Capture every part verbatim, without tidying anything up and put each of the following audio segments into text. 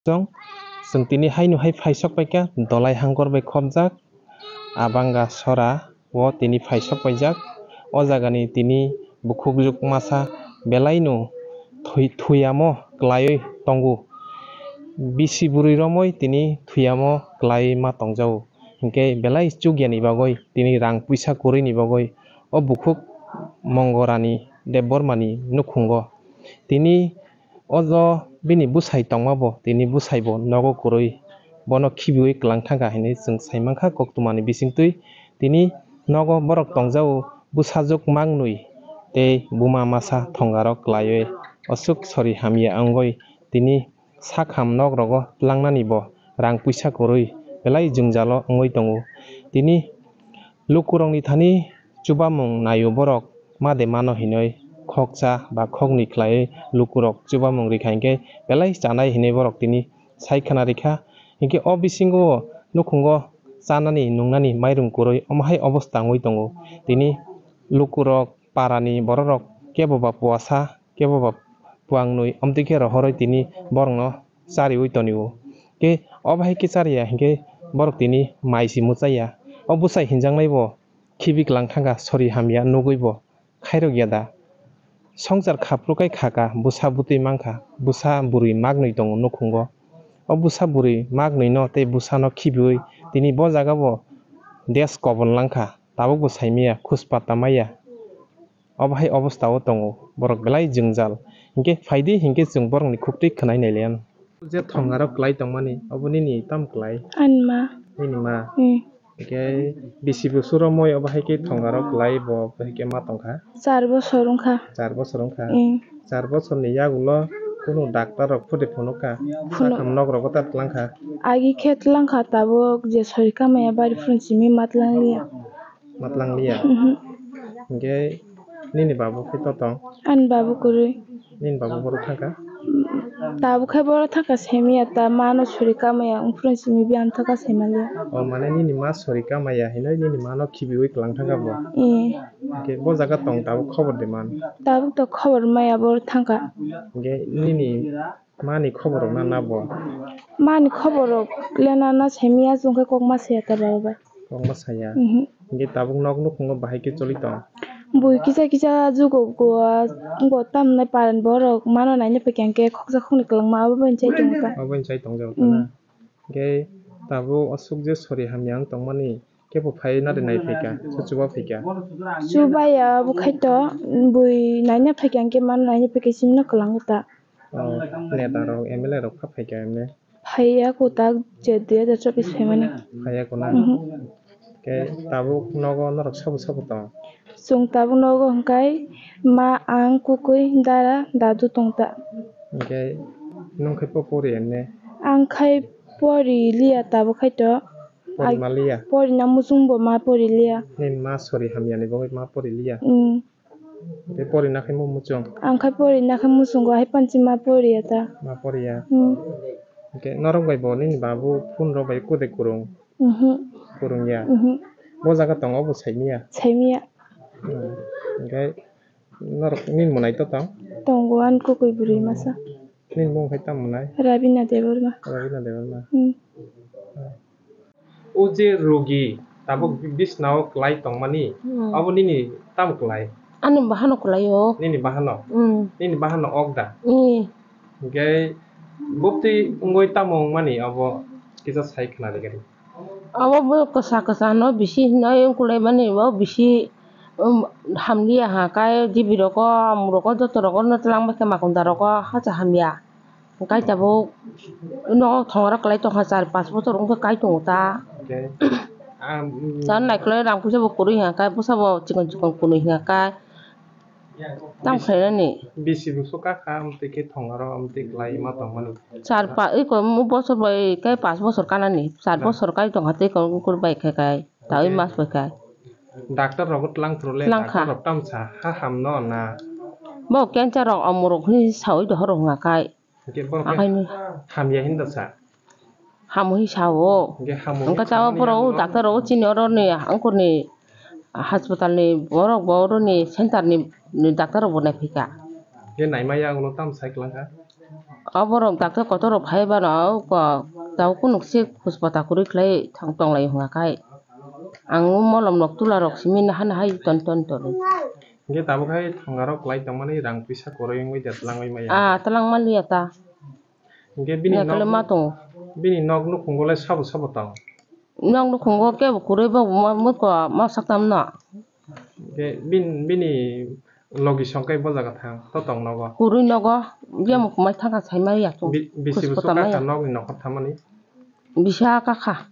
Chwng, chwng tini haino hai phaisok paikha, Dolai Hangkor bai khopjak, Abanga Sora o tini phaisok paijak. O jagani tini bukhukjwk masa belaino thwi-, thwiyamo kwlaiwi tongo. Bisi bwrwi romwi tini thwiyamo kwlaiwi ma tongjago. Hinkhe belai chukyani bagwi tini rang puisa kwrwini bagwi o bukhuk Mongorani Debbarmani nukhungo. Tini o jo bini bwsai tongma bo, tini bwsai bo nogo kwrwi, bono khibiwi kwlang thangkha hinwi chwng sai mankha koktwmani bisingtwi. Tini nogo borok tongjago bwsajwk mangnwi tei buma masa thongarok kwlaiwi aswk sori hamya wngwi tini sakham nok rogo tlangnani bo rang puisa kwrwi belai jwngjalo wngwi tongo. Tini lukurokni thani chubamung naio borok, ma de mano hinwi khoksa ba khoknwi khlaiwi lukurok chubamung rikha hinkhe belai chanai hinwi borok tini sai khna rikha. Hinkhe o bisingo nukhungo chanani nungnani mairum kwrwi omo hai obostha wngwi tongo. Tini lukurok parani bororok kebo ba puasa, kebo ba puangnwi, amtwi khe rohorwi tini borokno chariwi tonio. Khe obo hai khe chariya hinkhe borok tini mai se muchaya. O bwsai hinjaknai bo khibi kwlang thangkha, sori hamya nugwi bo khairok ya da? Swngchar khaphru kai kha ka, bwsa bwtwi mankha, bwsa bwrwi magnwi tongo nukhungo. O bwsa bwrwi magnwino tei bwsano khibiwi tini bo jaga bo desh kobon langkha, tabuk bo saimaya, khuspata maya. Obo hai obostha o tongo borok belai jwngjal. Hinkhe phaidi hinkhe chwng borokni khuktwi khwnai nai le ano. Je thongarok kwlai tongmani, obo nini tamo kwlai? Ani ma. Nini ma? Hmm. Hinkhe bisi bosor romwi obo hai khe thongarok kwlai bo, obo hai khe ma tongkha? Char bosor wngkha. Char bosor wngkha? Hmm. Char bosorni yagulo kunu doctor rok phudi phunukha? Phunu- Sakham nok rogo ta twlangkha? Agi khe twlangkha, tabuk je sori kamaya bari phuru simi ma twlangliya. Ma twlangliya? Mhm. Hinkhe nini babu khe to tong? Ani babu kwrwi. Nini babu boro thangkha? Tabuk khe boro thangkha, semiya ta mano sori kamaya, wngphuru simi biyang thangkha semiya. O, mane nini ma sori kamaya hinwi nini mano khibiwi kwlang thangkha bo? Eh. Hinkhe bo jaga tong tabuk khobor de man? Tabuk to khobor maya, boro thangkha. Hinkhe nini mani khobor rok na na bo? Mani khobor rok le na na, semiya chwng khe kok ma saya ta baba bai. Kok ma saya? Mhm. Hinkhe tabuk nok nukhungo bahai khe choli tong? Bui kisa kisa jugo go, go tamnai paran borok mano naina phaikha hinkhe khoksa khoknwi kwlangma abo bai chai tong kha. Abo bai chai tong jak kha na? Mm. Hinkhe tabuk aswk je sori hamya wng tongmani, kebo phai nari nai phaikha, se chuba phaikha? Chubaya, abo khai to, bui naina phaikha hinkhe mano naina phaikha, chini no kwlango ta. O, neta rok, M L A rok pha phaikha emne? Phaiya kwtal je dui hajar chobbish phaimani. Phaiya kwna? Mhm. Khe tabuk nogo norok sabo sabo tong? Chwng tabuk nogo hwnkhe ma, ang, kwkwi, dara, dadu tong ta. Hinkhe nwng khai po pori emne? Ang khai pori liya tabuk khai to. Pori ma liya? Pori na muchung bo ma pori liya. Nini ma sori hamya ni bagwi ma pori liya? Mm. Tei pori na khe mo muchung? Ang khai pori na khe muchungo, hai panchi ma pori ya ta. Ma pori ya? Hmm. Hinkhe norok bai bo nini babu phone rok bai kode kwrwng? Mhm. Kwrwng ya? Mhm. Bo jaga tongo bo saimiya? Saimiya. Hmm. Hinkhe norok nini mwnai to tong? Tongo, ani kwkwi bwrwi masa. Nini mung khai tamo mwnai? Rabina Debbarma. Rabina Debbarma. Hmm. O je rogi tabuk bisnao kwlai tongmani, hmm, abo nini tamo kwlai? Ani bahano kwlai o. Nini bahano? Hmm. Nini bahano ok da? Hmm. Hinkhe bwtwi wngwi tamo wngmani abo kisa sai khna rwgani. Abo bo kwsa kwsa no bisi hinwi wng kwlai mani bo bisi, um, hamliya ha kai jibi rogo amung rogo joto rogo no twlang bai khe makunda rogo hacha hamya. Kai tabuk nogo thongora kwlai tongkha, char pas bochor wngkha kai tongo ta. Okay. Ah, mm. Char naikolai rang puisa bo kwrwi hwnka kai, bwsa bo chikon chikon kwnwi hwnka kai. Tam khlainani. Bisi bwswk kakha, amtwi khe thongora, amtwi kwlai ma tongmani. Char pa, iko bochor bai kai pas bochor kanani, char bochor kai tongkha tei iko wngkur bai khe kai, ta oi mas bai kai. Doctor rogo tlang phuru le, tlang kha. Doctor rok tam sa, ha ham no na. Bo cancer rok, omorok hinwi sawi dohor rok hwnka kai. Hingke borok khe hamya hinda sa. Hamo hi sao. Hingke hamo hi sao, borok o doctor rok chini oro ni, angkor ni hospital ni borok bo oro ni center ni, ni doctor rok bo nai phika. Hingke naima ya ulo tam sai klang kha. Oborok doctor kotor rok phai bana o ko tau kunuk se khus pata kwrwi khlai thang tonglai hwnka khai. Ang o molom rok tula rok simi naha naha ton ton ton. Hingke tabuk hai thongarok kwlai tongmani rang puisa kwrwi wngwi da twlangwi maya. Ah, twlang manliya ta. Hingke bini nok, ma tongo. Bini nok nukhungo lai sabo sabo tong? Nok nukhungo kebo kwrwi bo mo-, motko ma saktam no. Hingke bin-, bini logi songkai bo jaga thang, to tong nogo? Kwrwi nogo, yamo mai thangkha saimaya chwng. Bi-, bisi bwswk kakha nokni nokhor thamani? Bisa kakha.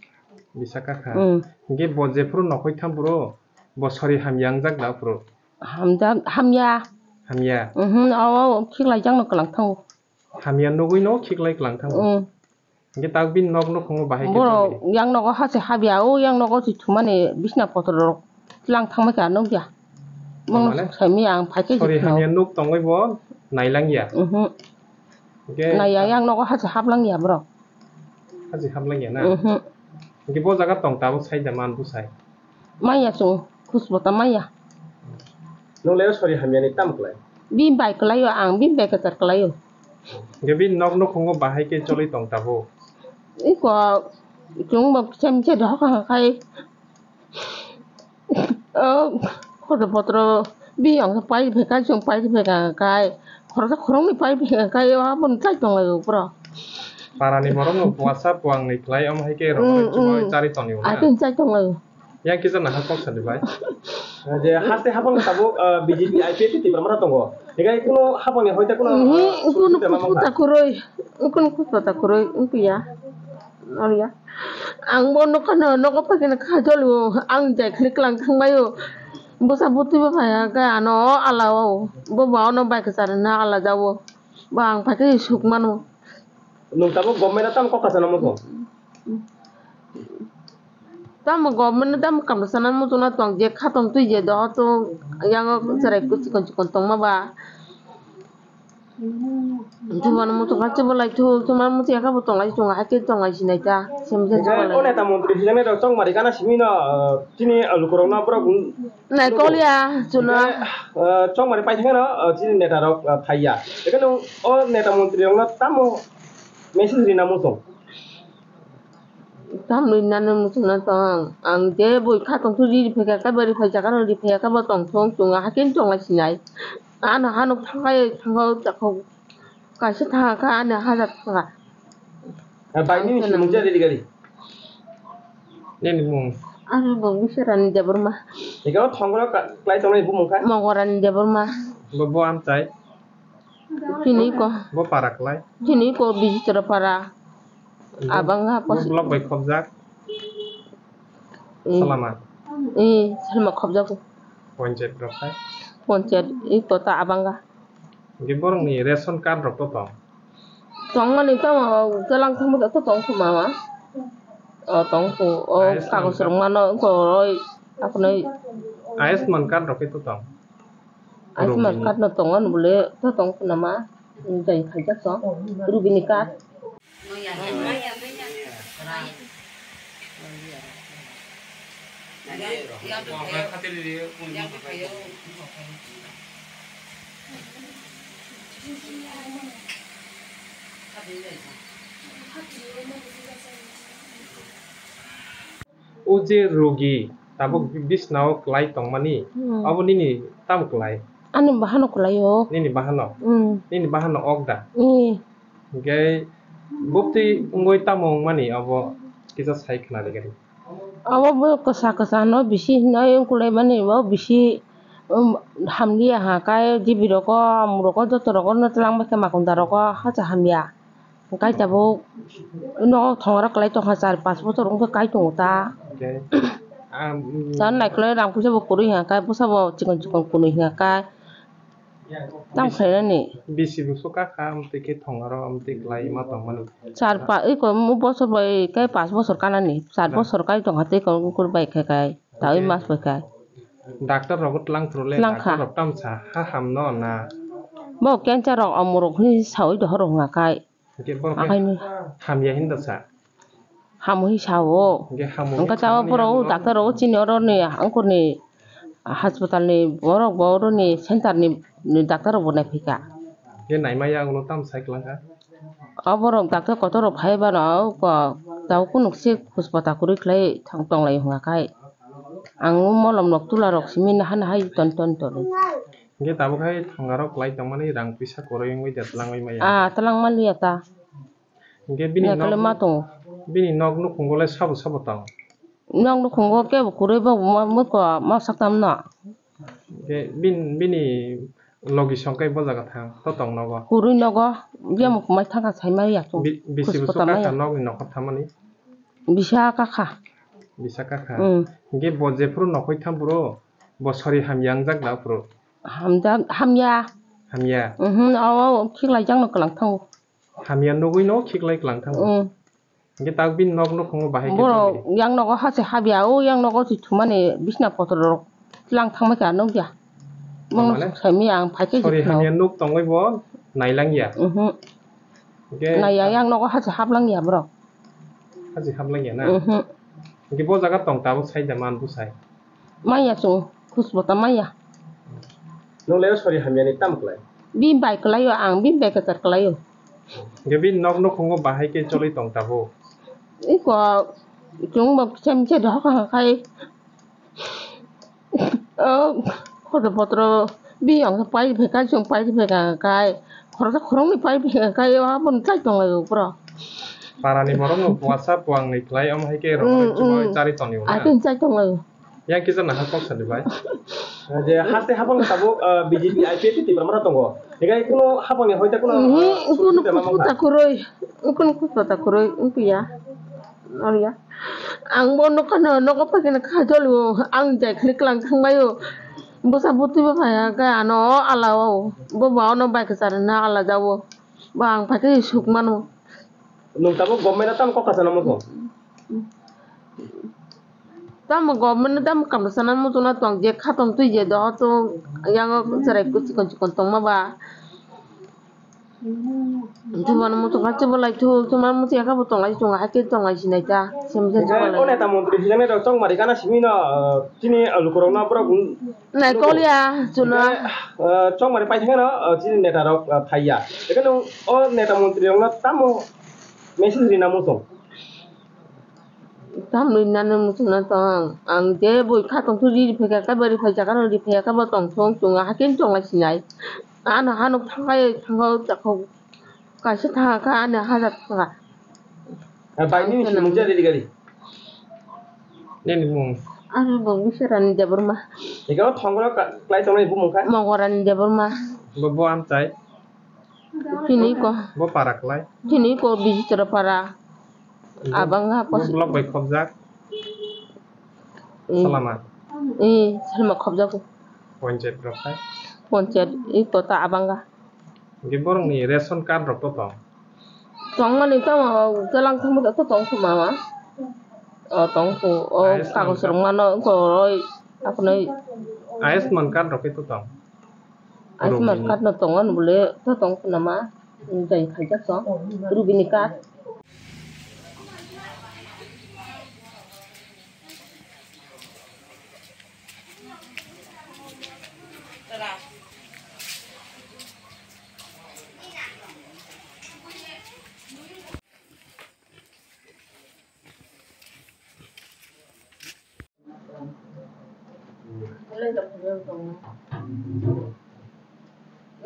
Bisa kakha. Mm. Hingke bo jephuru nokhoi thampuru, bo sori hamya wngjak da phuru? Hamjak, hamya. Hamya? Mhm, awo khiklaijakno kwlang thango. Hamya nugwino khiklai kwlang thango? Mm. Hingke tak bini nok nukhungo bahai khe borok tongdi. Yang nogo hache habya, o yang nogo si thumani bisna kotor rok tlang thangma kha nukya. Mano mane? Saimaya ang phaikhe sori hamya nuk tongwi bo nailangya. Mhm. Hingke naiya yang nogo hache hablangya borok. Hache hablangya na? Mhm. Hingke bo jaga tong tabuk sai da man bwsai. Maya chwng khus bota maya. Nung le sori hamya ni tam kwlai? Bini bai kwlai o, ang bini bai kwchar kwlai o. Hingke bini nok nukhungo bahai khe choli tong tabuk? Iko chwng bo kisa misa dohor khai. O, khoroksa potro biyong khe pai phai kha, chwng pai phai kha khai. Khoroksa khoroknwi pai phai kha khai, o abono chai tong lai o borok. Parani borok no puasa puang ni khlai, omo hai khe rok mm, chumui mm, chari tong lai o na? Ai khe chai tong lai o. Yang kisa naha kok sadi bai. Je haste habang tabuk, ah, B J P I P F T Tipra mara tongo. Hikai kuno habang ni hoite kuno, mhm, ah, kuno solution tama kuno mangkha? Takuroi, kuno kuno takuroi, kuno ya. Ania. Ang bo nokha no, nokha phai khe kha jol o, ang jai khli klang thang bai o. Bwsa bwtwi bo phai khe ano o ala o, bo ba ono bai kwchar na ala ja o. Bo ang phai khe suk mano. Nwng tabuk government o tamo kok kasa namo tong? Tamo government o tamo kam sana muchungna tong je khatong twi je dohor tong yang o cherai chikon chikon tongma ba. Thumano muchung kha chibo lai thu, thumano muchung ya kha bo tong lai chunga, hakhe tong lai sinai ta. Sem sem chibo lai. O neta montri hwnjaknai rok chongmari gana simi no, ah, chini, ah, lukurok no borok nai kol ya, chuno. Hingke, ah, chongmari paithakgeno, ah, chini neta rok, ah, phaiya. Hingke nwng o neta montri rokno tamo message rina muchung? Tamni nani muchungna tong. Ang je bui kha tong thu ri phai kha, kaiba ri phai jakha no ri phai kha bo tong thung chunga, hakhe tong lai sinai. Ano hano thangai thango chakho. Kaisa thangkha ani hajar thangkha. Ah, bai nini simung je rili gari? Nini mung? Ani mung Biswarani Debbarma. Ega o thongro ka-, klai tongnai bumung kha? Mongorani Debbarma. Bo, bo amchai? Chini ko. Bo para klai? Chini ko Bijitra para. Bo, abang ha bo pos- block bai khobjak? Eh. Salama? Eh, salama khobjak. Panchayat rok khai? Panchayat, eh, tota abang ha. Hingke borokni ration card rok to tong? Tongmani tamo, kelang thangma to tong khuma ma. O tong khu, o kagoj rok mano, wngkha oro, aphano. Ayushman card rok khe to tong? Ayushman card no tongo, ani bole to tong khuna ma, jai khaijak tong, Rubini card. O je rogi tabuk bisnao kwlai tongmani, hmm, abo nini tamo kwlai? Ani bahano kwlai o. Nini bahano? Hmm. Nini bahano ok da? Hmm. Hingke buptwi wngwi tamo wngmani abo kisa sai khna rwgadi. Abo bo kwsa kwsa no bisi hinwi wngkulaimani bo bisi, um, hamliya ha kai jibi rogo, amung rogo, joto rogo no twlang bai khe makunda rogo hacha hamya. Kai tabuk nogo thongora kwlai tongkha char panch bochor wngkha kai tongo ta. Hingke, um, ta naikolai rang puisa bo kwrwi hwnka kai bwsa bo chikon chikon kwnwi hwnka kai. Tam khainani. Bisi bwswk kakha, amtwi khe thongaro, amtwi kwlai ma tongmani. Char pa, iko mo bosor bai kai panch bosor kanani. Char bosor kai tongkha tei ko kur bai khai kai. Tawi mas bai kai. Doctor rogo tlang phuru le, tlang kha. Doctor rok tamsa ha hamno na? Bo cancer rok omorok hi sawi dohor hwnga kai. Hingke borok khe hamya hinda sa? Hamo hi sao. Hingke hamo wngkha chao borok o doctor rok chini oro ni angkor ni hospital ni borok bo oro ni center ni, ni doctor rok bo naiphika. Hingke naima ya ulo tam sai kwlangkha? Oborok doctor kotor rok phai bano, ko tau kunuk se kuspata kwrwi khlai thang tonglai hwnka khai. Ang o molom rok tula rok simi naha naha ton ton toni. Hingke tabuk hai thonga rok kwlai tongmani rang pisa kwrwi wngwi da twlangwi maya. Ah, twlang manliya ta. Hingke bini nok, ma tongo. Bini nok nukhungo le sabo sabo tong? Nok nukhungo kebo kwrwi bo ma, muko ma saktam no. Hingke bin, bini logi songkai bo jaga thang, to tong nogo. Kwrwi nogo, jemuk mai thangkha saimaya chung. Bi-, bisi bwswk kakha nokni nokhor thamani? Bisa kakha. Bisa kakha. Mm. Hingke bo jephuru nokhoi tham phuru, bo sori hamya wngjak da phuru? Hamjak, hamya. Hamya? Mhm, o, o, khiklai jakno kwlang thango. Hamya nugwi no khiklai kwlang thango. Mm. Hingke tak bini nok nukhungo bahai khe borok tongwi. Yang nogo hase habya, o yang nogo si thumani bisna kotor rok tlang thangma kha nukya. Mangno mane? Suk saimaya ang phaikhe sori hamya nuk tongwi bo nailangya. Mhm. Hingke naiya, yang nogo hase hablangya borok. Hase hablangya na? Mhm. Hingke bo jaga tong tabuk sai da man bwsai. Maya chung, khusbota maya. Nung le sori hamya ni tam klai? Bini bai kwlaio ang, bini bai kwchar kwlaio. Hingke bini nok nukhungo bahai khe choli tong tabuk? Iko, chwng bo kisa misa dohor khai. O, khoroksa potro, bini ang pai phai khai, chwng pai phai khai. Khoroksa khoroknwi pai phai khai, o, aboni chai tonglaio pura. Parani borok no puasa puang ni khlai, omo hai khe rok mm, chumui mm, chari tonglaio na? Ai khe chai tonglaio. Yang kisa naha kok sadi bai. Je haste hapang tabuk, eh, B J P I P F T Tipra mara tongo. Hikai kuno hapang ni hoite kuno, mhm, eh, kuno solution tama kuno mangkha. Kuno kuno kuno kuno ya. Ori ya. Ang bo nokha no, nokha pakina kha jolo. Ang jai khli klang thang bayo. Bosa butui bo phaya kha ano ala o. Bo ba ono bai kha sar na ala jawo. Ba ang phai khe suk mano. Nung tabuk government-o tamo kok kasa namo tong? Tamo government-o tamo kam sana muchungna tong, je khatong twi je dohor tong, yango cherai chikon chikon tongma ba. Chumano muchung kha chubo lai thu, chumano muchung yakha bo tong lai chunga, hakhe tong lai sinai ta, sem sem chubo lai. O neta montri sinai rok chong mari kana simi no, chini lukurok no borok Nai kolya, chuno. Hingke, eh, chongmani paithakgeno, eh, chini neta rok, eh, phaiya. Hingke nwng o neta montri rokno tamo message rina muchung? Tamni nani muchungna tong. Ang je bui khatong thu ri phai kha, bari phai jaga rok ri phai kha, bo tong thung chunga hakin chonglai sinai. Ano hanuk thangai, thango, chakho. Kaisa thangkha ani hajar thangkha. Ah, bai nini simung je riri gari. Nini mung? Ani mung Biswarani Debbarma. Ega o thongro ka-, klai tongnai bumung kha? Mongorani Debbarma. Bo, bo amchai? Chini ko. Bo para klai? Chini ko Bijitra para. Bo, abang ha bo pos- block bai khobjak? Eh. Salama? Eh, salama khobjago. Panchayat rok hai? Panchayat, eh, tota abang ha. Hingke borokni ration card rok to tong? Tongmani tamo, kelang thangma to tong kho mama. O, tong kho, o, ayushman kagoj card rok mano, wngkha oro, aphano. Ayushman card rok khe to tong? Ayushman card no tongo, ani bole to tong kho nama, jai khaijak tong, Rubini card.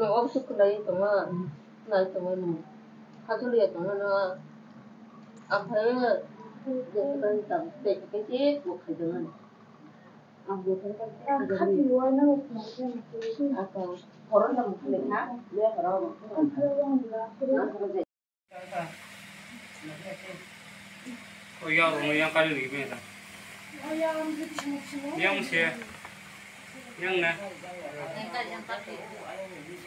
Obo se kwlai tongma, nai tongma nw. Hajoliya tongma nw. Aphai je kwlai tong, tei khe je bo khaijak nani. Ang bo khaijak nani. Ako, horo tamo khlai kha, le horo. O yang, yang kali lagi punya ta. Yang sih, yang na.